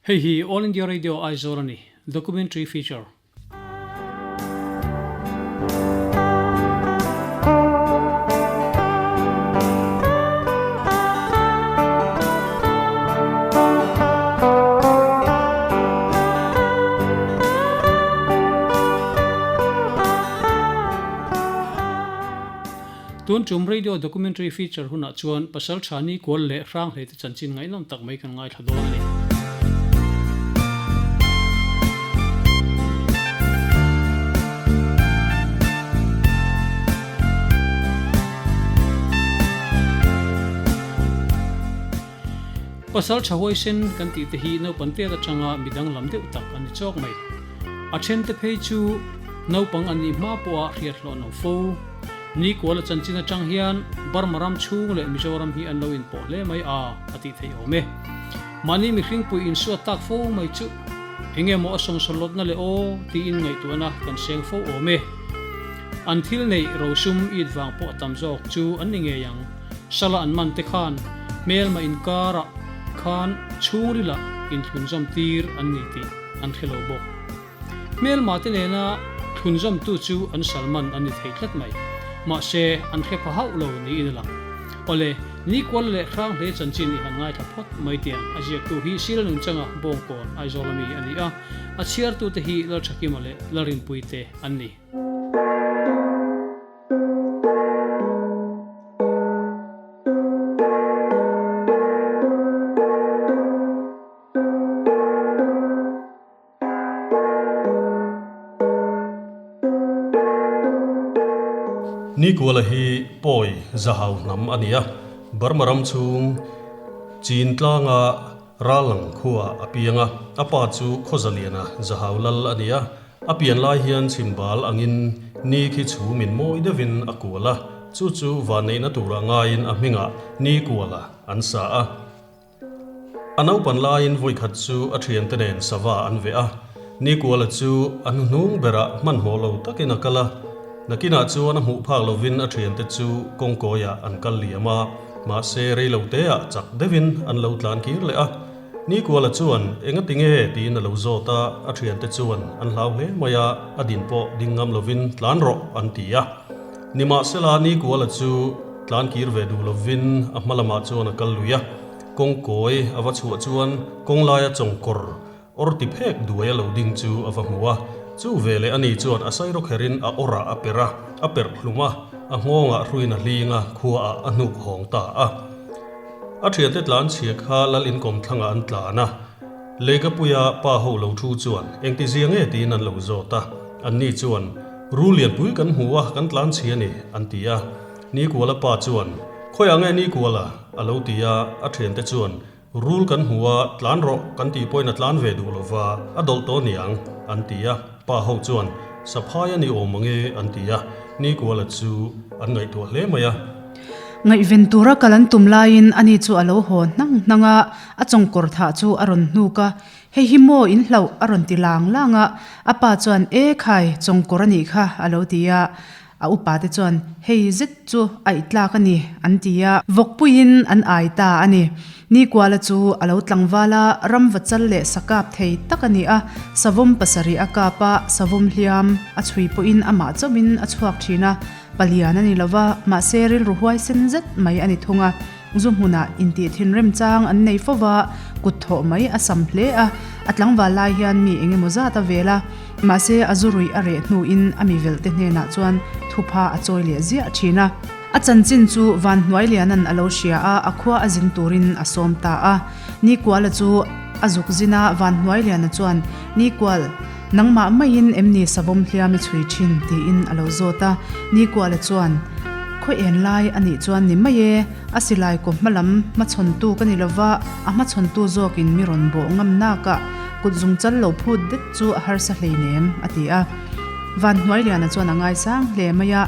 Hei hi All India Radio Aizawl a ni, Documentary Feature. Tun tum Radio Documentary Feature hunah chuan Pasaltha Ni Kual leh Hranghlei te chanchin ngaihnawm tak mai kan ngaithla dawn a ni. Pasal tha huaisen kan tih te hi naupang tet atanga midang lam deuh tak an ni chawk mai. A then te phei chu naupang an nih hma pawha hriat hlawh an awm fo. Nikuala chanchin atang hian Burma ram chhung leh Mizoram hi an lo inpawh hle mai a, a tih theih awm e. Mahni mihringpui insuat tak fo mai chu enge maw a sawngsawlawtna le aw tiin ngaihtuahna kan seng fo awm e. An thil neih rosum it vang pawh a tam zawk chu an ni ngei ang. Sala an man te khan hmelma inkarah khan chhungrilah inthlunzawm tir an ni tih an hre lo bawk. Hmelma te nena thlunzawmtu chu an salman an ni thei tlat mai. Mahse, an hre pha hauh lo niin a lang. Awle, Nikuala leh Hranghle chanchin i han ngaithla phawt mai tiang a ziaktu hi Sila Nunchanga Bawngkawn Aizawl ami a ni a, a chhiartute hi Lalthakima leh Lalrinpuite an ni. Nikuala hi Pawi Zahau hnam a ni a, Burma ram chhung Chin tlanga Ralang khua a piang a, a pa chu Khawzaliana Zahau lal a ni a, a pian lai hian chhimbal angin ni khi chhumin mawi deuhin a kual a, chu chu vanneihna turah ngaiin a hmingah Nikuala an sa a. A naupan laiin vawikhat chu a thiante nen sava an veh a, Nikuala chu a hnuhnung berah hmanhmawh lo takin a kal a, nakinah chuan a hmuh phak lovin a thiante chu kawngkawiah an kal liam a, mahse reiloteah chak deuhin an lo tlan kir leh a. Nikuala chuan engati nge tiin a lo zawt a, a thiante chuan an hlau hle mai a, a din pawh ding ngam lovin tlan rawh an ti a. Nimahsela Nikuala chu tlan kir ve duh lovin a hma lamah chuan a kal lui a, kawngkawi a va chhuah chuan kawng laia chawngkawr awr ti phek duai a lo ding chu a va hmu a. Chu veleh ani chuan a sairaw kherin a awrah a perh a, a perh hlum a, a nghawngah hruin a hling a, khuaah a hnuk hawng ta a. A thiante tlan chhia kha lal inkawm thlangah an tlan a, Leikapuia pa ho lo thu chuan engtizia nge tiin an lo zawt a, anni chuan, Rul lianpui kan hmu a, kan tlan chhi a ni, an ti a. Nikuala pa chuan, Khawiah nge Nikuala? a lo ti a, a thiante chuan, Rul kan hmu a, tlan rawh, kan tih pawhin a tlan ve duh lo va, a dawlh tawh niang, an ti a. Pa ho chuan, Saphai a ni awm ang e, an ti a. Nikuala chu an ngaihtuah hle mai a. Ngaihven tura kal an tum laiin ani chu a lo haw hnang hnang a, a chawngkawr thah chu a rawn hnuk a, Hei hi maw in hlauh a rawn ti lang lang a, a pa chuan E khai, chawngkawr a nih kha a lo ti a, a upa te chuan Hei zet chu aih tlak a ni an ti a, vawkpuiin an ai ta a ni. Nikuala chu a lo tlangval a, ramva chal leh sa kap thei tak a ni a, savawm pasarih a kap a, savawm hliam a chhui pawhin amah chauhin a chhuak thin a, palian a ni lo va, mahse rilru huaisen zet mai a ni thung a. Zu hmunah intih thinrim chang an nei fo va, kut thawh mai a sam hle a, a tlangval lai hian mi eng emaw zat a vel a, mahse a zu ruih a reh hnuin a mi velhte hnenah chuan thupha a chawi leh ziah thin a. A chanchin chu Van Hnuailiana'n a lo hria a, a khua a zin turin a sawm ta a. Nikuala chu a zuk zin a, Van Hnuailiana chuan, Nikual, nangmah maiin em ni savawm hliam i chhui thin? tiin a lo zawt a. Nikuala chuan, Khawi en lai a nih chuan ni mai e, a silai kaw hma lam hmachhawntu ka ni lova, a hmachhawntu zawkin mi rawn bawh ngam nakah kut zungchal lo phut det chu a harsa hleinem, a ti a. Van Hnuailiana chuan a ngaisang hle mai a,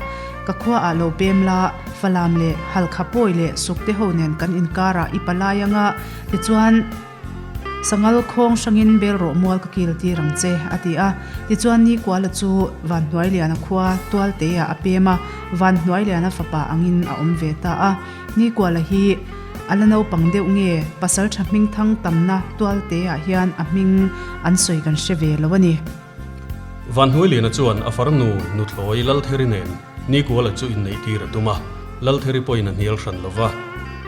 Ka khuaah lo pem la, Falam leh Halkha pawi leh Sukte ho nen kan inkarah i palai anga, tichuan, Sangal khawng hrangin bel rawh mual ka kil tir ang che, a ti a. Tichuan Nikuala chu Vanhnuailiana khua Tualteia a pem a, Vanhnuailiana fapa angin a awm ve ta a. Nikuala hi A la naupang deuh nge pasaltha hmingthang tamna tualte ah hian a hming an sawi kan hre ve lo a ni. Vanhnuailiana chuan a farnu nuthlawi Laltheri nen Nikuala chu inneihtir a tum a, Laltheri pawhin a hnial hran lo va.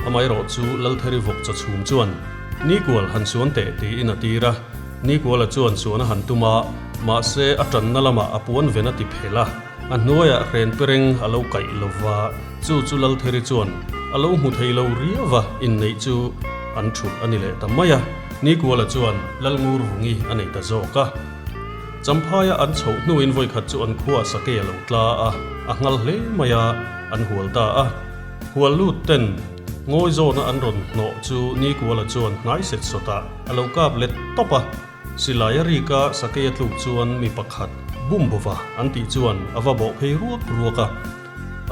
Amaherawh chu Laltheri vawk chaw chhum chuan Nikual han suan teh tiin a tir a, Nikuala chuan suan a han tum a, mahse a tanna lamah a puan ven a ti phel a, a hnuaiah hren pereng a lo kaih lo va, chu chu Laltheri chuan a lo hmu thei lo riau va, inneih chu an thulh a ni leh ta mai a, Nikuala chuan Lalngurvungi a nei ta zawk a. Champhaia an chhoh hnuin vawikhat chu an khuaa sakei a lo tla a, a nghal hle mai a, an hual ta a. Hual lut ten ngawi zawna an rawn hnawh chu Nikuala chuan hnai set sawtah a lo kap let tawp a. Silai a rik a, sakei a tluk chuan mi pakhat bum bova an tih chuan a va bawh phei ruak ruak a.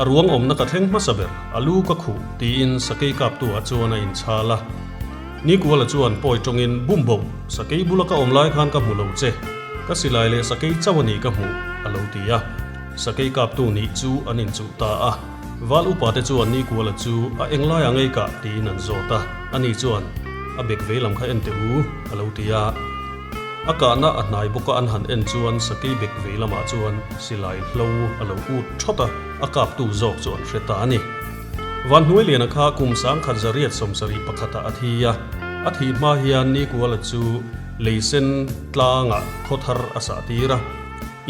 A ruang awmna ka thleng hmasa ber, a lu ka khuh, tiin sakei kaptu-ah chuan a inchhal a. Nikuala chuan pawi tawngin, Bum bo, sakei bula ka awm lai khan ka hmu lo che. Ka silai leh sakei chauh a ni ka hmuh, a lo ti a. Sakei kaptu nih chu an inchuh ta a. Val upate chuan Nikuala chu a englai ang ei kah tiin an zawt a. Ani chuan, A bek vei lam kha en teh u, a lo ti a. A kahna a hnai bawka an han en chuan sakei bek vei lamah chuan silai hlo a lo ut thawt a, a kaptu zawk chu an hre ta a ni. Vanhnuailiana kha kum sangkhat zariat 71 ah a thi a, a thih hma hian Nikuala chu leisen tlangah khaw thar a sah tir a,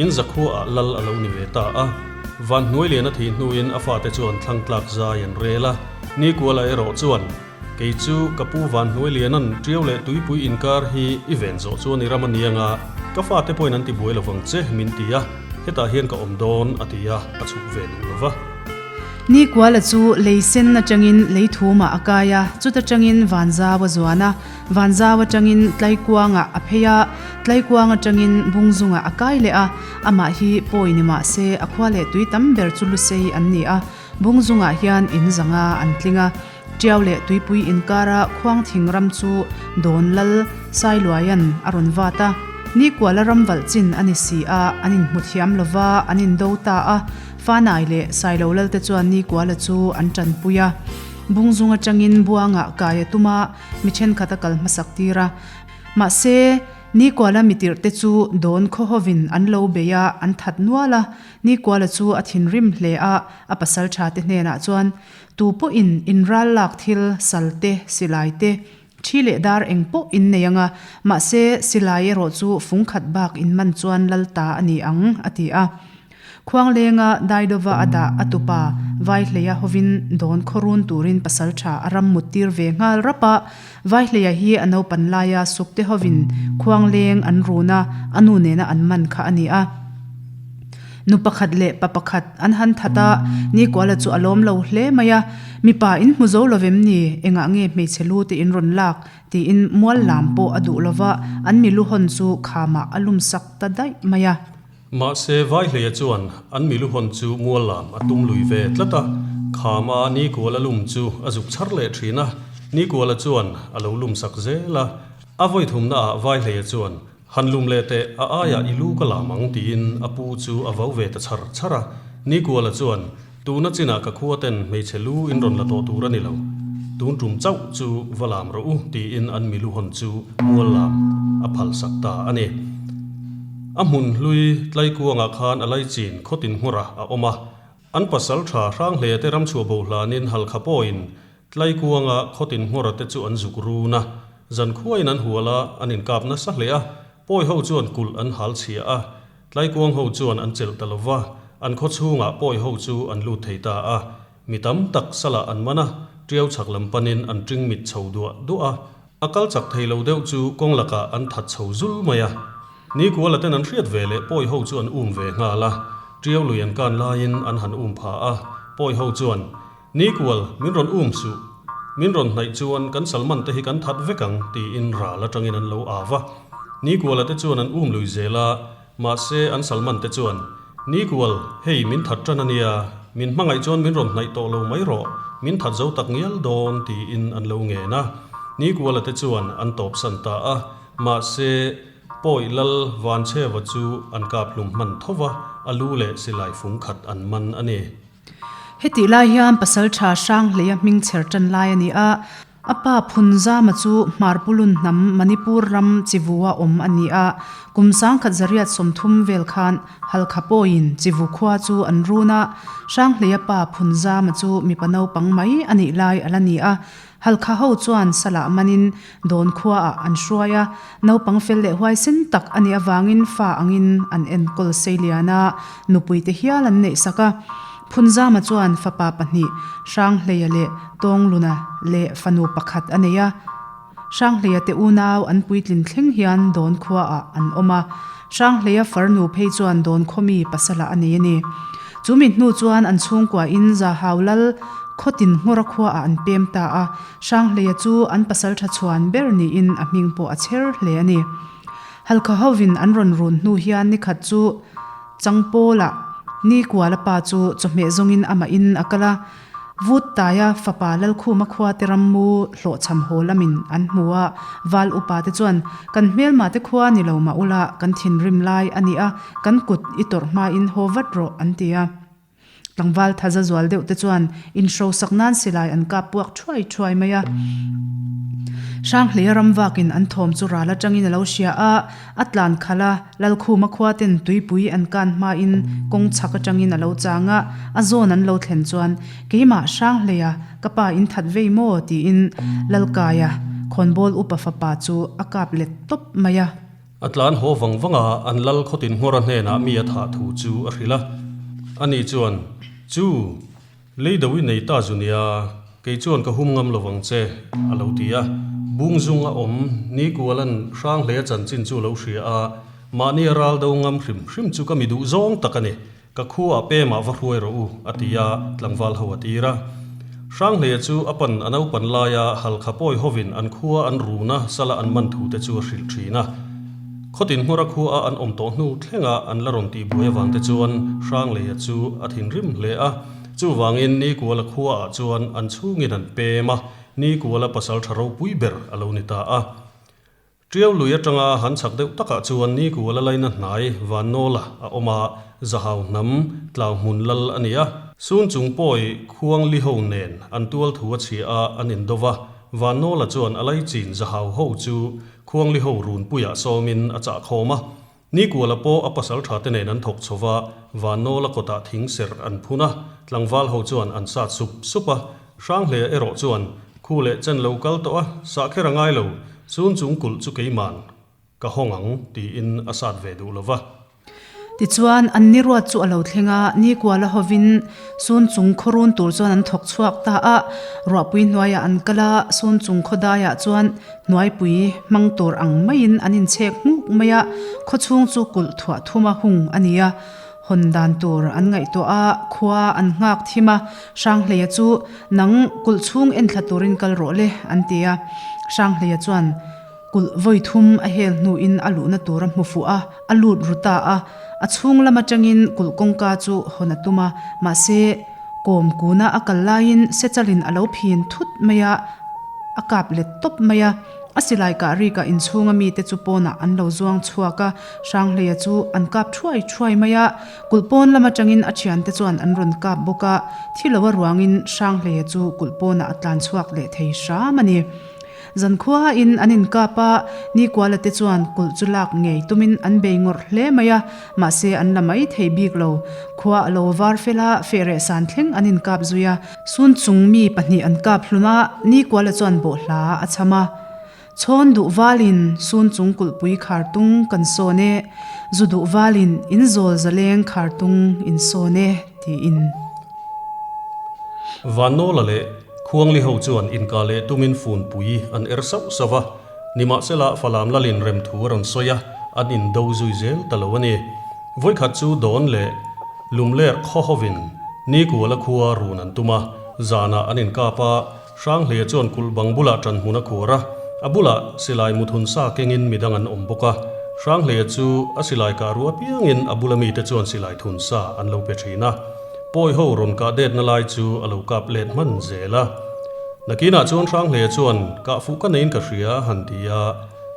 in zakhuaah lal a lo ni ve ta a. Vanhnuailiana thih hnuin a fate chuan thlangtlak zai an rel a, Nikuala erawh chuan, Kei chu ka pu Vanhnuailiana'n Ṭiau leh Tuipui inkar hi i ven zawh chuan i ram a ni anga, ka fate pawhin an ti buai lovang che min ti a, hetah hian ka awm dawn a ti a, a chhuk ve duh lova. Nikuala chu lei sen atangin lei thumah a kai a, chuta tangin Vanzau a zuan a, Vanzau atangin Tlaikuangah a phei a, Tlaikuang atangin Bungzungah a kai leh a, amah hi pawi ni mah se a khua leh tui tam ber chu Lusei an ni a, Bungzungah hian in zanga an tling a. Ṭiau leh tuipui inkara khuangthing ram chu Dawn Lal Sailuaia'n a rawn vat a. Nikuala ram valh chin a ni si a, an inhmu thiam lo va, an indo ta a. Fanai leh Sailo Lalte chuan Nikuala chu an ṭanpui a. Bungzung aṭangin Buangah kai a tum a, mi ṭhenkhat a kal hmasak tir a. Mahse, Nikuala mitirhte chu Dawn khawhovin an lo bei a, an that nual a. Nikuala chu a thinrim hle a, a pasalṭhate hnenah chuan, Tu pawhin in ral lak thil, sal te, silai te, thi leh dar eng pawh in nei ang a, mahse silai erawh chu fung khat bak in man chuan lal ta a ni ang, a ti a. Khuanglenga Daidova a dah a tupa Vaihleia hovin dawn khawrun turin pasal tha a ram mut tir ve nghal rap a. Vaihleia hi a naupan laia sukte hovin Khuangleng an run a, a nu nena an man kha a ni a. Nu pakhat leh pa pakhat an han that a, Nikuala chu a lawm lo hle mai a, Mipa in hmu zo lovem ni, engah nge hmeichhe lu te in rawn lak? tiin mual lam pawh a duh lova, an milu hawn chu khamah a lum sak ta daih mai a. Mahse, Vaihleia chuan an milu hawn chu mual lam a tum lui ve tlat a, khama Nikuala lum chu a zuk chhar leh thin a, Nikuala chuan a lo lum sak zel a, a vawi thumnaah Vaihleia chuan Han lum leh teh, a aiah i lu ka lam ang tiin a pu chu a vau ve ta chhar chhar a. Nikuala chuan, Tuna chinah ka khua ten hmeichhe lu in rawn la tawh tur a ni lo. Tun tum chauh chu va lam rawh u tiin an milu hawn chu mual lam a phal sak ta a ni. A hmun hlui Tlaikuangah khan a laichin khawtin nghawrah a awm a. An pasal tha Hranghlea te ramchhuah bo hlanin Halkha pawhin Tlaikuanga khawtin nghawra te chu an zuk run a, zan khuain an hual a, an inkap nasa hle a, pawi ho chuan kulh an hal chhia a, Tlaikuang ho chuan an chelh ta lova, an khaw chhungah pawi ho chu an lut thei ta a, mi tam tak salah an man a, Ṭiau chhak lam panin an ṭing mit chho duah duah a, a kal chak thei lo deuh chu kawng lakah an that chho zul mai a. Nikuala ten an hriat ve leh pawi ho chu an um ve nghal a, Ṭiau lui an kan laiin an han um pha a, pawi ho chuan Nikual, min rawn um suh. Min rawn hnaih chuan kan Salman te hi kan that vek ang, tiin ral atangin an lo au va. Nikuala te chuan an um lui zel a, mahse an Salman te chuan, Nikual, hei min that tan a nia, min hmangaih chuan min rawn hnaih tawh lo mai rawh, min that zo tak ngial dawn, tiin an lo ngen a. Nikuala te chuan an tawpsan ta a, mahse Pawi Lal Vanchheva chu an kap hlum hman tho va, a lu leh silai fung khat an man a ni. Hetih lai hian Pasalṭha Hranghleia hming chher ṭan lai a ni a. A pa Phunzama chu Hmarpulun hnam Manipur ram Chivua awm a ni a, kum 1830 vel khan Halkha pawhin Chivu khua chu an run a, Hranghleia pa Phunzama chu mipa naupang mai a nih lai a la ni a, Halkha ho chuan salah manin Dawn khuaah an hruai a, naupang fel leh huaisen tak a nih avangin fa angin an enkawl seilian a, nupuite hial an neihsak a. Phunzama chuan fapa pahnih, Hranghleia leh Tawngluna leh fanu pakhat a nei a. Hranghleia te unau an puitlin thleng hian Dawn khuaah an awm a. Hranghleia farnu phei chuan Dawn khawmi pasalah a nei a ni. Chu mi hnu chuan an chhungkuain Zahau lal khawtin Nghawra khuaah an pem ta a. Hranghleia chu an pasal tha chhuan ber niin a hming pawh a chher hle a ni. Halkha hovin an rawn run hnu hian nikhat chu Changpawlah Nikuala pa chu chawhmeh zawngin amah in a kal a, Vut Taia fapa Lalkhuma khua te rammu hlawhchham haw lamin an hmu a, Val upa te chuan, Kan hmelma te khua ni lo mah ula, kan thinrim lai a ni a, kan kut i tawrh hmain haw vat rawh an ti a. Tlangval thaza zual deuh te chuan inhrosak nan silai an kap puak thuai thuai mai a. Hranghleia ram vakin an thawm chu ral atangin a lo hria a, a tlan khalh a, Lalkhuma khua ten tuipui an kan hmain kawng chhak atangin a lo chang a, a zawn an lo thlen chuan, Keimah Hranghleia, ka pa in that vei maw? tiin Lalkaia, khawnbawl upa fapa chu a kap let tawp mai a. A tlan haw vang vang a, an lal khawtin Nghawra hnenah mi a thah thu chu a hrilh a. Ani chuan, Chu, lei do i nei ta zu nia, kei chuan ka hum ngam lo vang che, a lo ti a. Bung zung a awm, Nikualan Hranghleia chanchin chu a lo hria a, mahni a ral do ngam hrim hrim chu ka mi duh zawng tak a ni, ka khuaah pemah va hruai rawh u, a ti a, tlangval ho a tir a. Hranghleia chu a pan a naupan laia Halkha pawi hovin an khua an runa sala an man thute chu a hrilh thin a. Khawtin hmawra khua an awm tawh hnu thlenga an la rawn tih buai avangte chuan Hranghleia chu a thinrim hle a. Chuvangin Nikuala khuaah chuan an chhungin an pem a, Nikuala pasal tha ropui ber a lo ni ta a. Ṭiau lui aṭanga han chhak deuh takah chuan Nikuala laina hnai Vannawla a awm a, Zahau hnam tlau hmun lal a ni a. Sun chung pawi khuang li ho nen an tual thu a chhia a, an indo va. Vannawla chuan a laichin Zahau ho chu khuang li ho runpuiah sawmin a chah khawm a. Nikuala pawh a pasal tha te nen an thawk chho va, Vannawla kawtah thing serh an phun a, tlangval ho chuan an sat sup sup a. Hranghleia erawh chuan, Khu leh chen lo kal tawh a, sah kher a ngai lo, chun chung kulh chu keiman ka hawng ang, tiin a sat ve duh lo va. Tichuan, an ni ruat chu a lo thleng a, Nikuala hovin sun chung khaw run tur chuan an thawk chhuak ta a, ruahpui hnuaiah an kal a, sun chung khaw daiah chuan hnuaipui hmang tur ang maiin an inchhek nghuk mai a, khaw chhung chu kulh thuah thuma hung a ni a. Hawn dan tur an ngaihtuah a, khua an nghak thim a, Hranghleia chu nang kulh chhung enthla turin kal rawh le an ti a. Hranghleia chuan kulh vawi thum a hel hnuin a luhna tur a hmu fuh a, a lut ru ta a. A chhung lam atangin kulh kawngka chu hawn a tum a, mahse kawm kuna a kal laiin sechalin a lo phin thut mai a, a kap let tawp mai a. A silai kah rikah inchhunga mite chu pawnah an lo zuang chhuak a, Hranghleia chu an kap thuai thuai mai a, kulh pawn lam atangin a thiante chuan an rawn kap bawk a, thi lo a ruangin Hranghleia chu kulh pawnah a tlan chhuak leh thei hram a ni. Zankhuain an inkap a, Nikuala te chuan kulh chu lak ngei tumin an bei ngawrh hle mai a, mahse an la mai thei bik lo. Khua a lo var fel a, fehreh san thleng an inkap zui a. Sun chung mi pahnih an kap hlum a, Nikuala chuan bawhhla a chham a. Chhawn duh valin sun chung kulhpui khar tung kan sawn e, zu duh valin in zawl zaleng khar tung in sawn e, tiin. Vannawla leh Khuangli ho chuan inkah leh tumin funpui an er sauh sauh a, nimahsela Falam lalin rem thu a rawn sawi a, an indo zui zel ta lo a ni. Vawikhat chu dawn leh lumler khaw hovin Nikuala khua run an tum a, zanah an inkap a, Hranghleia chuan kulh bang bulah ṭan hmun a khuar a, a bulah silai muthun sa kengin midang an awm bawk a. Hranghleia chu a silai kah ruah apiangin a bula mite chuan silai thun sa an lo pe ṭhin a. Pawi ho rawn kah detna lai chu a lo kap let hman zel a. Nakinah chuan Hranghleia chuan, Kah fuh ka neiin ka hria, a han ti a.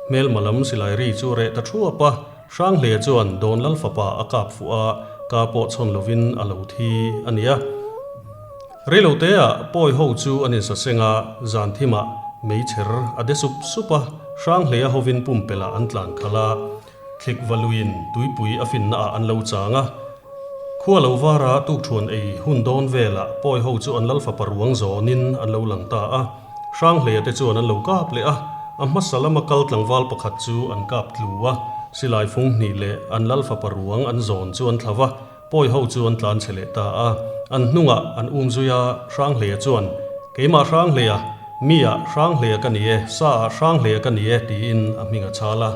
Hmelma lam silai ri chu a reh ta ṭhuap a. Hranghleia chuan Dawn Lal fapa a kap fuh a, ka pawh chhawn lovin a lo thi a nia. Reiloteah pawi ho chu an insaseng a, zan thimah Meichher a de sup sup a, Hranghleia hovin pumpelh ah an tlan khalh a, thlik va luiin tuipui a finna ah an lo chang a. Khua lo vara tukṭhuan ei hun dawn velah pawi ho chu an lalfapa ruang zawnin an lo lang ta a, Hranghleia te chuan an lo kap leh a, a hmasa lama kal tlangval pakhat chu an kap tlu a, silai fung hnih leh an lalfapa ruang an zawn chu an thla va, Pawi ho chu an tlan chhe leh ta a, an hnungah an um zui a, Hranghleia chuan, Keimah Hranghleia, mi ah Hranghleia ka ni e, sa ah Hranghleia ka ni e, tiin a hming a chhal a.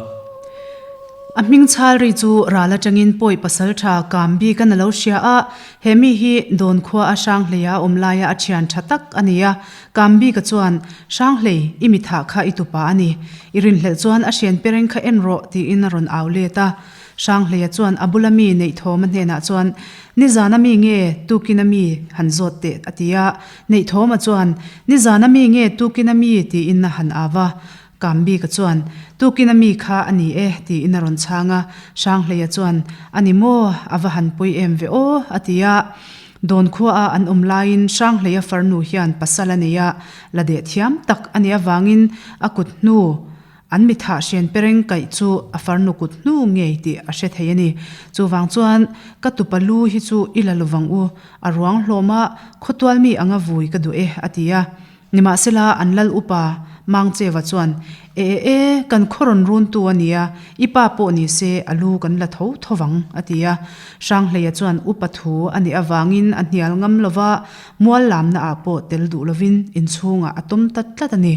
A hming chhal ri chu ral atangin pawi pasal tha kam bik an a lo hria a, he mi hi Dawn khua a Hranghleia awm laia a thian tha tak a ni a. Kam bika chuan, Hranghlei, i mi thah kha i tupa a ni. I rinhlelh chuan a hrian pereng kha en rawh, tiin a rawn au let a. Hranghleia chuan a bula mi Neihthawma hnenah chuan, Nizana mi nge tukina mi han zawt teh a ti a. Neihthawma chuan, Nizana mi nge tukina mi tiin a han au a. Kambika chuan, Tukina mi kha a ni e tiin a rawn chhang a. Hranghleia chuan, A ni maw, a va han pawi em ve aw a ti a. Dawn khuaah an awm laiin Hranghleia farnu hian pasal a nei a, la deh thiam tak a nih avangin a kut hnu, An mithah hrian pereng kaih chu a farnu kut hnu ngei tih a hre thei a ni. Chuvang chuan, ka tupa lu hi chu i la lovang u, a ruang hlawm a, khawtual mi anga vui ka duh e, a ti a. Nimahsela, an lal upa Mangcheva chuan, E e e, kan khaw rawn runtu a nia, i pa pawh ni se a lu kan la tho tho vang, a ti a. Hranghleia chuan upa thu a nih avangin a hnial ngam lova, mual lamna ah pawh tel duh lovin inchhungah a tawm ta tlat a ni.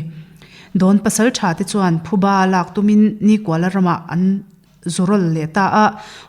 Dawn pasal tha te chuan phuba lak tumin Nikuala ramah an zu rawl leh ta a,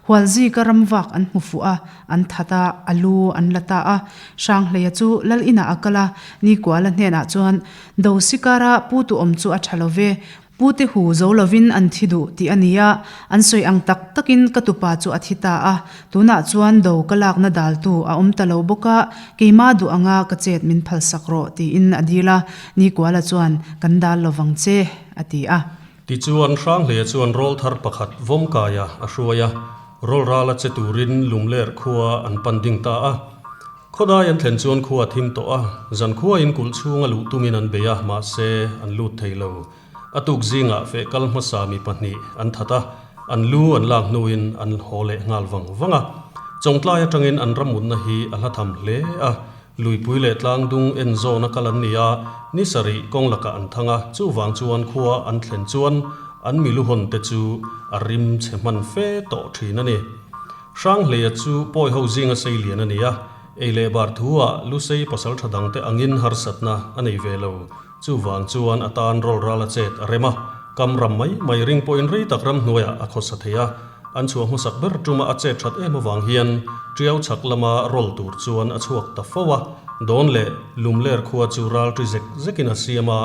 Hualzika ram vak an hmu fuh a, an that a, a lu an la ta a. Hranghleia chu lal inah a kal a, Nikuala hnenah chuan, Dosikara pu tu awm chu a tha lo ve, pu te hu zo lovin an thi duh tih a ni a, an sawi ang tak takin ka tupa chu a thi ta a, Tunah chuan do ka lakna daltu a awm ta lo bawk a, keimah duh anga ka chet min phalsak rawh tiin a dil a, Nikuala chuan kan dal lo vang che a ti a. Tichuan Hranghleia chuan rawl thar pakhat vawmkaia a hruai a, rawl rala che turin Lumler khua an pan ding ta a. Khawdai an thlen chuan khua a thim tawh a, zan khuain kulh chhunga luh tumin an bei a, mahse an lut thei lo. A tuk zingah feh kal hmasa mi pahnih an that a, an lu an lak hnuin an haw leh nghal vang vang a. Chawngtlai atangin an ramutna hi a hla tham hle a, luipui leh tlangdung en zawna kal an ni a, ni sarih kawng lakah an thang a, chuvang chuan khua an thlen chuan an miluhawn te chu a rim chhe hman fe tawh thin a ni. Hranghleia chu pawi ho zinga sei lian a ni a, ei leh bar thu ah Lusei pasal tha dangte angin harsatna a nei ve lo. Chuvang chuan a tan rawl ral a chet a rem a, kam ram mai mai ring pawhin rei tak ram hnuaiah a khawsa thei a. An chhuah hmasak ber tuma a chet that em avang hian Tiau chhak lama rawl tur chuan a chhuak ta fo a, dawn leh lumler khua chu ral ṭi zek zekin a siam a,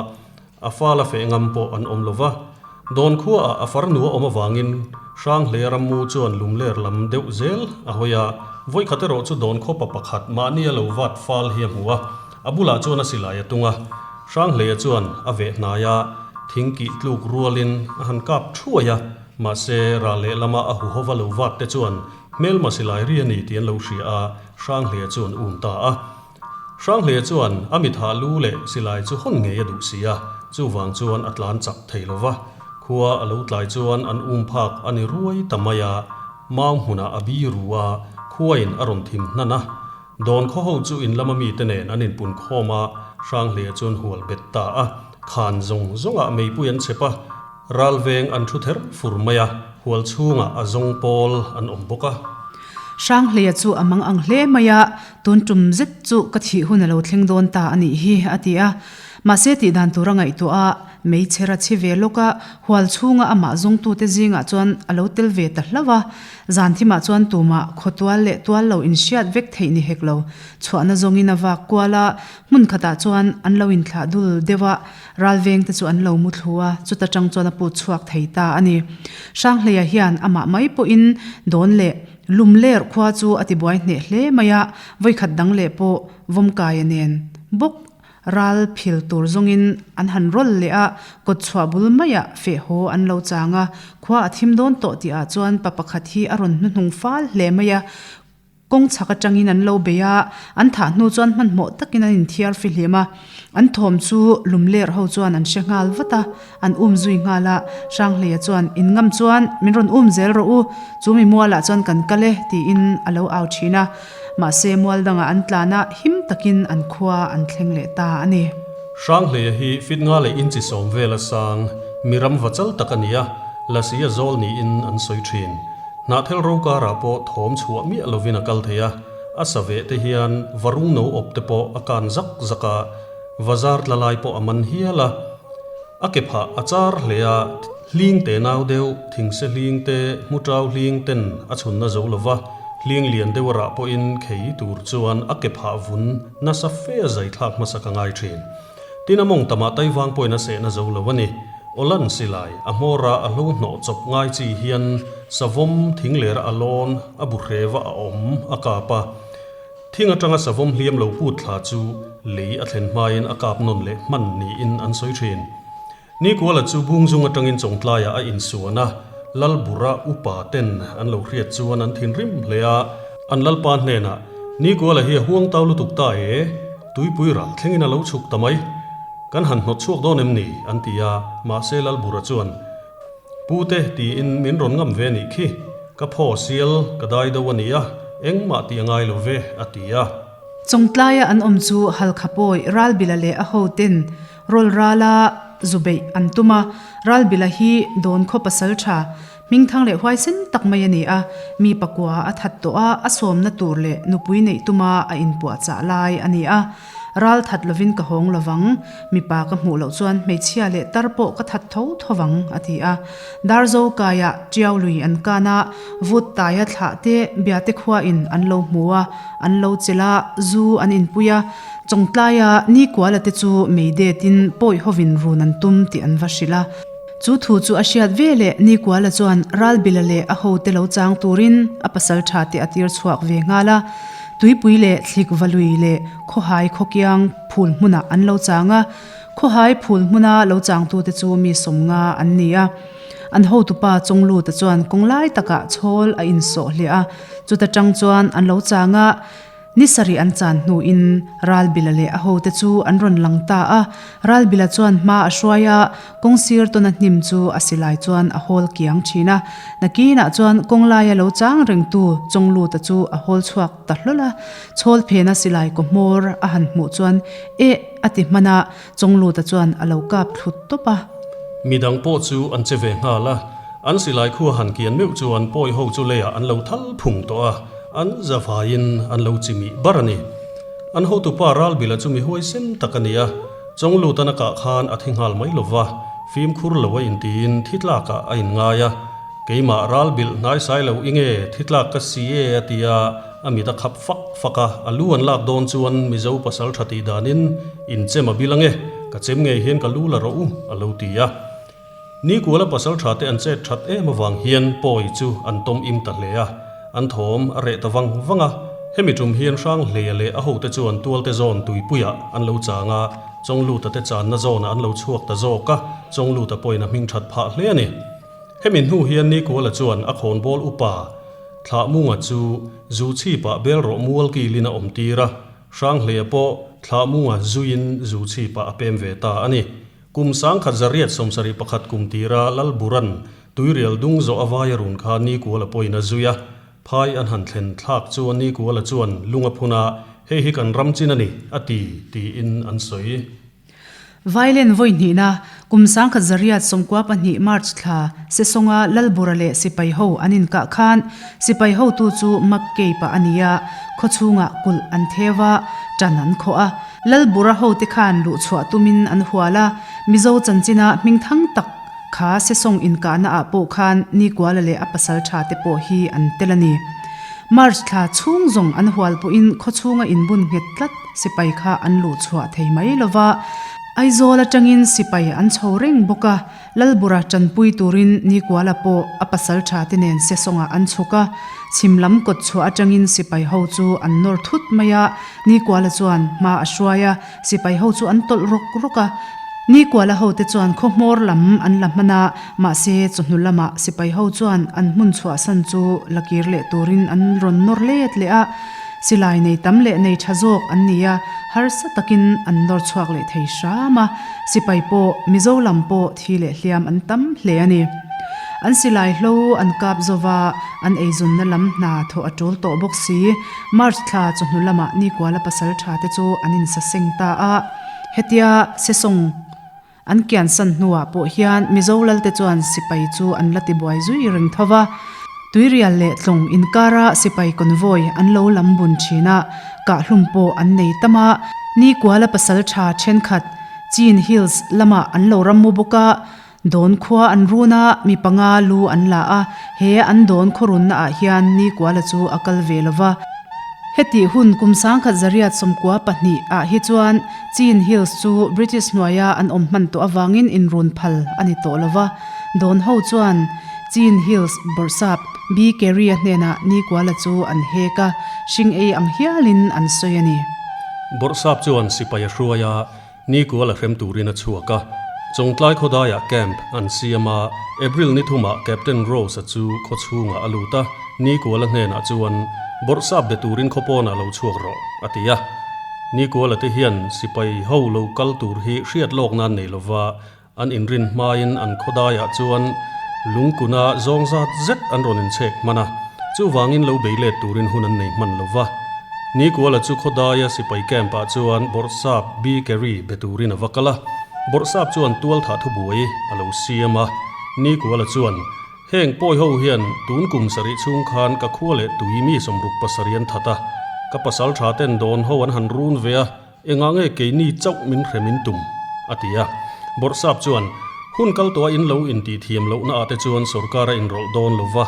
a fal a feh ngam pawh an awm lo va. Dawn khuaah a farnu a awm avangin Hranghleia rammu chuan lumler lam deuh zel a hawi a, vawikhat erawh chu dawn khawpa pakhat mahni a lo vat fal hi a hmu a, A bulah chuan a silai a tung a, Hranghleia chuan a veh hnai a, thing kih tluk rualin a han kap thuai a, mahse ral lehlama a huhova lo vat te chuan hmelma silai ri a ni tih an lo hria a, Hranghleia chuan um ta a. Hranghleia chuan a mithah lu leh silai chu hawn ngei a duh si a, chuvang chuan a tlan chak thei lo va, khua a lo tlai chuan an um phak a ni ruai ta mai a, mau hmunah a bi ru a, khuain a rawn thim hnan a. Dawn khaw ho chu in lama mite nen an inpun khawm a, Hranghleia chuan hual bet ta a, khan zawng zawngah meipui an chep a, ral veng an thu ther fur mai a, hual chhungah a zawng pawl an awm bawk a. Hranghleia chu a mang ang hle mai a, tun tum zet chu ka thih hun a lo thleng dawn ta a nih hi, a ti a. Mahse tih dan tur a ngaihtuah a, meichher a chhi ve lawk a, hual chhunga amah zawngtute zingah chuan a lo tel ve ta hlauh a. Zan thimah chuan tumah khaw tual leh tual lo inhriat vek theih ni hek lo. Chhuahna zawngin a vak kual a, hmun khatah chuan an lo inthlah dul deuh a, ral vengte chu an lo mu thlu a, chuta tang chuan a put chhuak thei ta a ni. Hranghleia hian amah mai pawhin dawn leh lum ler khua chu a tibuai hneh hle mai a, vawikhat dang leh pawh Vawmkaia nen bawk Ral phil tur zawngin an han rawl leh a, kawt chhuah bul maiah feh haw an lo chang a, khua a thim dawn tawh tihah chuan pa pakhat hi a rawn hnuhnung fal hle mai a. Kawng chhak atangin an lo bei a, an thah hnu chuan hmanhmawh takin an inthiar fihlim a. An thawm chu lumler ho chuan an hre nghal vat a, an um zui nghal a. Hranghleia chuan, In ngam chuan min rawn um zel rawh u, chu mi mualah chuan kan kal e, tiin a lo au thin a. Mahse mual dangah an tlan a, him takin an khua an thleng leh ta a ni. Hranghleia hi fit nga leh inchi sawm vela sang, mi ram va chal tak a ni a, lasi a zawl niin an sawi thin. Hnahthel ro karah pawh thawm chhuah miah lovin a kal thei a, a sa veh te hian varung no awp te pawh a kan zak zak a, vazar tla lai pawh a man hial a. A ke phah a char hle a, hling te nau deuh, thingse hling te, hmuṭau hling ten a chhunna zo lo va, hling lian deuh a rah pawhin khei tur chuan a ke phah vun nasa fe a zai thlak hmasa ka ngai ṭhin. Tin a mawng tamah Taivang pawhin a sehna zo lo a ni. Awlan silai, a hmawra a hlo hnawh chawp ngai chi hian savawm thingler a lawn, a bu hreva a awm, a kap a. Thing atanga savawm hliam lo put thla chu lei a thlen hmain a kap nawn leh hman niin an sawi thin. Nikuala chu Bungzung atangin Chawngtlaiah a insuan a, Lalbura upa ten an lo hriat chuan an thinrim hle a. An Lalpa hnenah, Nikuala hi a huang tau lutuk ta e, tuipui ral thlengin a lo chhuk ta mai. Kan han hnawt chhuak dawn em ni? an ti a, mahse Lalbura chuan, Pute tiin min rawn ngam ve nih khi, ka phaw sial ka dai do a nia, engmah tih a ngai lo ve, a ti a. Chawngtlaia an awm chu Halkha pawi Ralbila leh a hoten rawl rala zu beih an tum a, Ralbila hi dawn khaw pasal tha, hmingthang leh huaisen tak mai a ni a, mi pakua a that tawh a, a sawmna tur leh nupui neih tuma a inpuahchah lai a ni a. Ral that lovin ka hawng lovang, mipa ka hmuh loh chuan hmeichhia leh tar pawh ka that tho tho vang, a ti a. Darzo kaiah Tiau lui an kan a, vut taia thlah te Biate khuain an lo hmu a, an lo chelh a, zu an inpui a. Chawngtlaia Nikuala te chu mei detin pawi hovin run an tum tih an va hrilh a. Chu thu chu a hriat ve leh Nikuala chuan Ralbila leh a hote lo chang turin a pasal tha te a tir chhuak ve nghal a. Tuipui leh thlik valui leh khawhai khawkiang phul hmunah an lo chang a, khawhai phul hmuna lo changtute chu mi sawmnga an ni a. An hotupa Chawngluta chuan kawnglai takah chhawl a insawh hliah a, chuta tang chuan an lo chang a. Ni sarih an chan hnuin Ralbila leh a hote chu an rawn lang ta a, Ralbila chuan hma a hruai a, kawng sir tawna hnim chu a silai chuan a hawl kiang thin a. Nakinah chuan kawng laia lo chang rengtu Chawngluta chu a hawl chhuak ta hlawl a, chhawl phena silai kaw hmawr a han hmuh chuan eh a ti hman a, Chawngluta chuan a lo kap thlut tawp a. Midang pawh chu an che ve nghal a, an silai khua han kian meuh chuan pawi ho chu leiah an lo thal phung tawh a, an zavaiin an lo chimih bar a ni. An hotupa Ralbila chu mi huaisen tak a ni a, Chawnglutan a kah khan a thi nghal mai lova, fimkhur lo a intiin thi tlakah a inngai a, Keimah Ralbil hnaisai lo i nge thi tlak ka si e a ti a, A mit a khap fak fak a, a lu an lak dawn chuan Mizo pasal tha tih danin in chem a bil ange, ka chem ngei hian ka lu la rawh u, a lo ti a. Nikuala pasal tha te an chet that em avang hian pawi chu an tawm im ta hle a, an thawm a reh ta vang vang a. Hemi tum hian Hranghleia leh a hote chuan Tualte zawn tuipuiah an lo chang a, Chawngluta te channa zawnah an lo chhuak ta zawk a, Chawngluta pawhin a hming that phah hle a ni. Hemi hnu hian Nikuala chuan a khawnbawl upa, Thlahmunga chu zu chhipah bel rawh mual kilin a awm tir a, Hranghleia pawh Thlahmunga zuiin zu chhipah a pem ve ta a ni. Kum 1971 kum tira Lalburan tuirial dung zawh a vai a run kha Nikuala pawhin a zui a, phai an han thlen thlak chuan Nikuala chuan lung a phun a, hei hi kan ram chin a ni, a ti, tiin an sawi. Vailen vawi hnihna, kum 1992 March thla, Sesawnga Lalbura leh sipai ho an inkah khan sipai hotu chu McCabe-a a ni a, khawchhungah kulh an theu a, ṭan an khawh a. Lalbura hote khan luhchhuah tumin an hual a, Mizo chanchina hmingthang tak kha Sesawng inkahna ah pawh khan Nikuala leh a pasal tha te pawh hi an tel a ni. March thla chhung zawng an hual pawhin khawchhunga inbun nghet tlat Sipai kha an luh chhuah thei mai lo va, Aizawl atangin sipai an chho reng bawk a, Lalbura tanpui turin Nikuala pawh a pasal tha te nen Sesawngah an chhuk a, chhim lam kawt chhuah atangin sipai ho chu an nawr thut mai a, Nikuala chuan hma a hruai a, sipai ho chu an tawlh rawk rawk a. Nikuala hote chuan khaw hmawr lam an la hman a, mahse chawhnu lamah sipai ho chuan an hmun chhuahsan chu la kir leh turin an rawn nawr let leh a, silai nei tam leh nei tha zawk an ni a, harsa takin an nawr chhuak leh thei hram a, sipai pawh Mizo lam pawh thi leh hliam an tam hle a ni. An silai hlo an kap zova an eizunna lam hna thawh a tul tawh bawk si. March thla chawhnu lamah Nikuala pasal tha te chu an insaseng ta a. Hetia sesawng an kiansan hnuah pawh hian Mizo lalte chuan sipai chu an la tibuai zui reng tho va. Tuirial leh Tlawng inkara sipai convoy an lo lam bun thin a, kahhlum pawh an nei tam a. Nikuala pasal tha thenkhat Chin Hills lamah an lo rammu bawk a, Dawn khua an run a, mi panga lu an la a, he an dawn khaw runna ah hian Nikuala chu a kal ve lo va. Hetih hun kum 1972 ah hi chuan Chin Hills chu British hnuaia an awm hman tawh avangin inrun phal a ni tawh lo va. Dawn ho chuan Chin Hills bawrhsap B. Carey-a hnenah Nikuala chu an hek a, hring ei ang hialin an sawi a ni. Bawrhsap chuan sipai a hruai a, Nikuala hrem turin a chhuak a, Chawngtlai khawdaiah camp an siam a, April ni thumah Captain Rose-a chu khaw chhungah a lut a, Nikuala hnenah chuan, Bawrhsap be turin khaw pawnah lo chhuak rawh, a ti a. Nikuala te hian sipai ho lo kal tur hi hriat lawk nan nei lova an inrin hmain an khawdaiah chuan lungkuna zawng zat zet an rawn inchhek hman a, chuvangin lo bei let turin hun an nei hman lo va. Nikuala chu khawdaia sipai camp-ah chuan Bawrhsap B. Carey be turin a va kal a, Bawrhsap chuan tualthah thubuai a lo siam a. Nikuala chuan, Heng pawi ho hian tun kum sarih chhung khan ka khua leh tui mi 67 an that a, ka pasal tha ten dawn ho an han run ve a, Engah nge keini chauh min hrem in tum? a ti a. Bawrhsap chuan, Hun kal tawha in lo intih thiam lohna ah te chuan sorkar a inrawlh dawn lo va,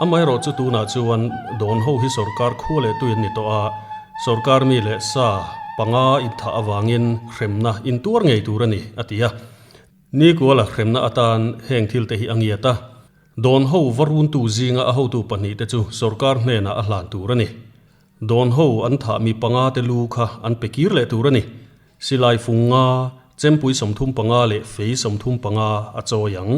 amaherawh chu tunah chuan dawn ho hi sorkar khua leh tui an ni tawh a, sorkar mi leh sa panga inthah avangin hremna intuar ngei tur a ni, a ti a. Nikuala hremna atan heng thil te hi a ngiat a. Dawn ho va runtu zinga a hotu pahnihte chu sorkar hnenah a hlan tur a ni. Dawn ho an thah mi panga te lu kha an pe kir leh tur a ni. Silai fung nga, chempui 35 leh fei 35 a chawi ang.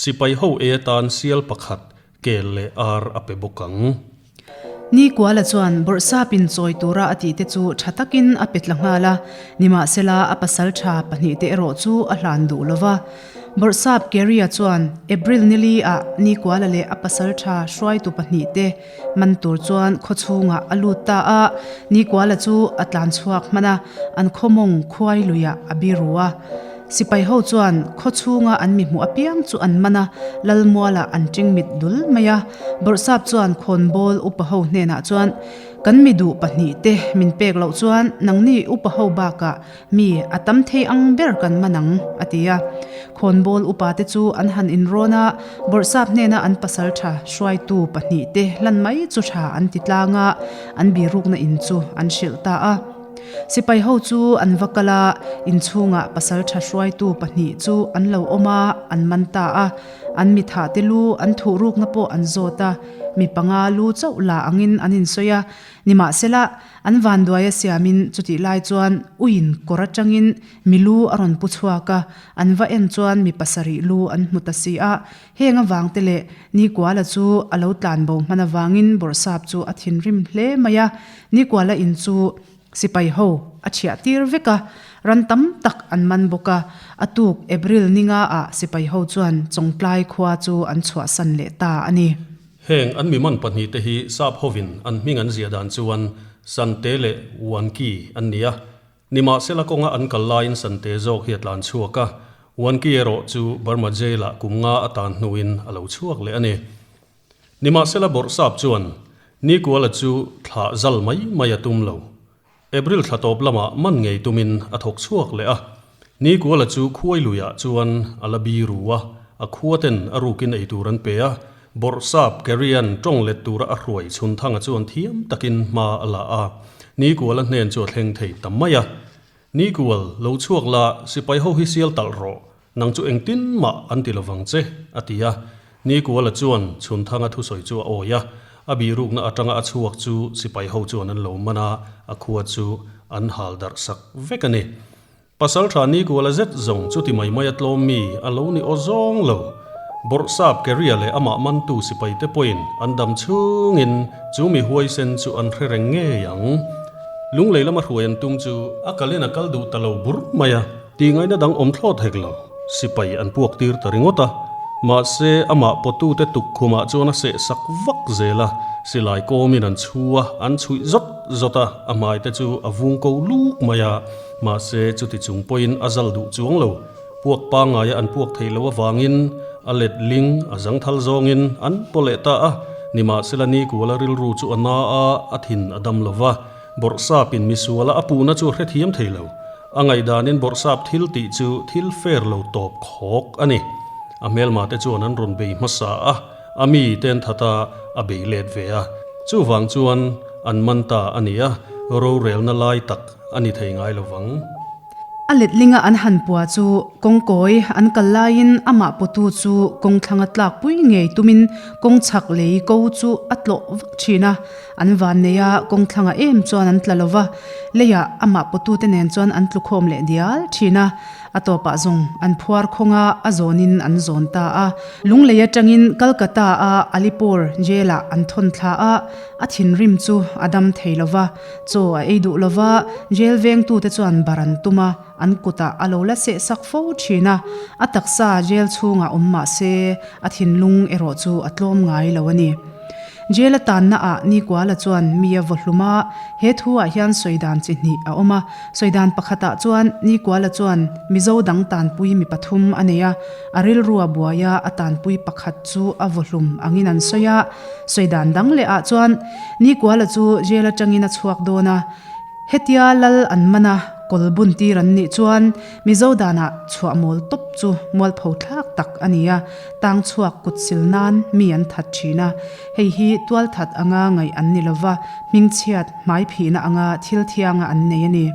Sipai ho e atan sial pakhat, kel leh ar a pe bawk ang. Nikuala chuan bawrhsapin chawi tura a tih te chu tha takin a pe tla nghal a, nimahsela a pasal tha pahnih te erawh chu a hlan duh lo va. Bawrhsap Keria chuan April nili ah Nikuala leh a pasal tha hruaitu pahnih te Man tur chuan khaw chhungah a lut ta a, Nikuala chu a tlan chhuak hman a, an khaw mawng khuai luiah a biru a. Sipai ho chuan khaw chhunga an mi hmuh apiang chu an man a, Lalmualah an ṭing mit dul mai a. Bawrhsap chuan khawnbawl upa ho hnenah chuan, Kan mi duh pahnih te min pek loh chuan nangni upa ho bakah Mi a tam thei ang ber kan man ang, a ti a. Khawnbawl upate chu an han inrawn a, Bawrhsap hnena an pasal tha hruaitu pahnihte hlan mai chu tha an ti tlang a, an birukna in chu an hrilh ta a. Sipai ho chu an va kal a, inchhungah pasal tha hruaitu pahnih chu an lo awm a, an man ta a. An mithahte lu an thuhrukna pawh an zawt a, mi panga lu chauh la angin an insawi a. Nimahsela, An vanduai a siamin chutih lai chuan uiin kawr atangin mi lu a rawn pu chhuak a, an va en chuan mi pasarih lu an hmu ta si a. Heng avang te leh Nikuala chu a lo tlan bo hman avangin Bawrhsap chu a thinrim hle mai a, Nikuala in chu sipai ho a chhiah tir vek a, ran tam tak an man bawk a. A tuk April ninga ah sipai ho chuan Chawngtlai khua chu an chhuahsan leh ta a ni. Heng an mi man pahnihte hi sap hovin an hming an ziah dan chuan Sante leh Wanki an ni a. Nimahsela kawnga an kal laiin Sante zawk hi a tlan chhuak a, Wanki erawh chu Burma Jail-ah kum nga a tan hnuin a lo chhuak leh a ni. Nimahsela Bawrhsap chuan Nikuala chu thlah zal mai mai a tum lo. April thla tawp lamah man ngei tumin a thawk chhuak leh a, Nikuala chu khuai luiah chuan a la bi ru a, a khuaten a rukin ei tur an pe a, Bawrhsap Carey-a'n tawng let tura a hruai chhun thanga chuan thiam takin hma a la a, Nikuala hnen chu a thleng thei ta mai a. Nikual, lo chhuak la, sipai ho hi sial talh rawh, Nang chu engtin mah an ti lovang che, a ti a. Nikuala chuan Chhunthanga thusawi chu a awi a, a bihrukna atanga a chhuak chu sipai ho chuan an lo man a, a khua chu an hal darh sak vek a ni. Pasalṭha Nikuala zet zawng chuti mai mai a tlawm mi a lo ni aw zawng lo. Bawrhsap Keria leh amah mantu sipaite pawhin an dam chhungin chu mi huaisen chu an hre reng ngei ang. Lunglei lama hruai an tum chu a kalin a kal duh ta lo bur mai a, tihngaihna dang awm thlawt hek lo. Sipai an puak tir ta ringawt a, mahse amah pawtute tukkhumah chuan a seh sak vak zel a, silai kawmin an chhu a, an chhuih zawt zawt a, a hmaite chu a vung ko luk mai a. Mahse, chuti chung pawhin a zal duh chuang lo. Puak pangngaia an puak thei lo avangin a let ling, a zangthal zawngin an paw leh ta a. Nimahsela Nikuala rilru chu a na a, a thin a dam lo va. Bawrhsapin misuala a puhna chu a hrethiam thei lo. A ngaihdanin bawrhsap thil tih chu thil fair lo tawp khawk a ni. A hmelmate chuan an rawn bei hmasa a, a mi ten that a, a bei let ve a. Chuvang chuan an man ta a ni a, rorelna lai tak a ni thei ngai lo vang. A letlinga an han pua chu kawngkawi an kal laiin amah pawtu chu kawng thlanga tlakpui ngei tumin kawng chhak lei ko chu a tlawh vak thin a. An van nei a, kawng thlanga em chuan an tla lo va, leiah amah pawtute nen chuan an tlukhawm leh dial thin a. A tawpah zawng an phuar khawng a, a zawnin an zawn ta a. Lunglei atangin Calcutta-a Alipore Jail-ah an thawn thla a, a thinrim chu a dam thei lo va. Chaw a ei duh lova, jail vengtute chuan bar an tum a, an kutah a lo la seh sak fo thin a, a taksa jail chhungah awm mah se, a thinlung erawh chu a tlawm ngai lo a ni. Jail a tanna ah Nikuala chuan mi a vaw hlum a, he thu ah hian sawi dan chi hnih a awm a, sawi dan pakhat ah chuan Nikuala chuan Mizo dang tanpui mi pathum a nei a, a rilru a buai a, a tanpui pakhat chu a vaw hlum angin an sawi a, Sawi dan dang leh ah chuan Nikuala chu jail atangin a chhuak dawn a, hetia lal an man a, kawl bun tir an nih chuan Mizo danah chhuah mawl tawp chu mualpho thlak tak a ni a, tang chhuak kut sil nan mi an that thin a, hei hi tual that anga ngaih an ni lova, hmingchhiat hmai phihna anga thil thianga an nei a ni.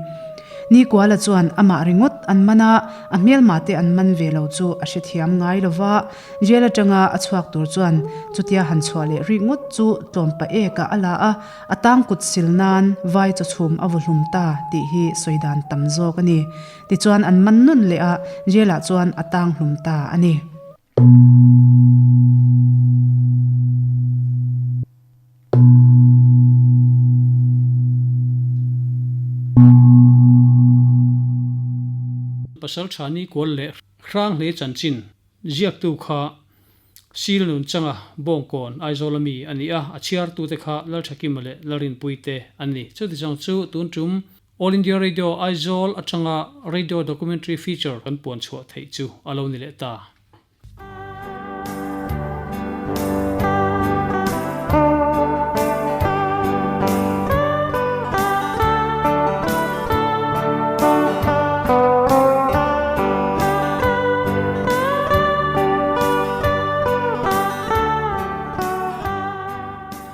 Nikuala chuan amah ringawt an man a, a hmelma te an man ve lo chu a hrethiam ngai lova, Jail atanga a chhuak tur chuan chutia han chhuah leh rik ngawt chu tlawm pa ekah a la a, a tang kut sil nan vai chaw chhum a vaw hlum ta tih hi sawi dan tam zawk a ni. Tichuan an man nun leh a, jail ah chuan a tang hlum ta a ni. Pasal tha ni kual leh hrang hle chanchin. Ziaktu kha Sil nun changa Bawngkawn Aizawl ami a ni a, a chhiartute kha Lalthakima leh Lalrinpuite an ni. Chuti chang chu tun tum All India Radio Aizawl atanga Radio Documentary Feature kan puan chhuah theih chu a lo ni leh ta.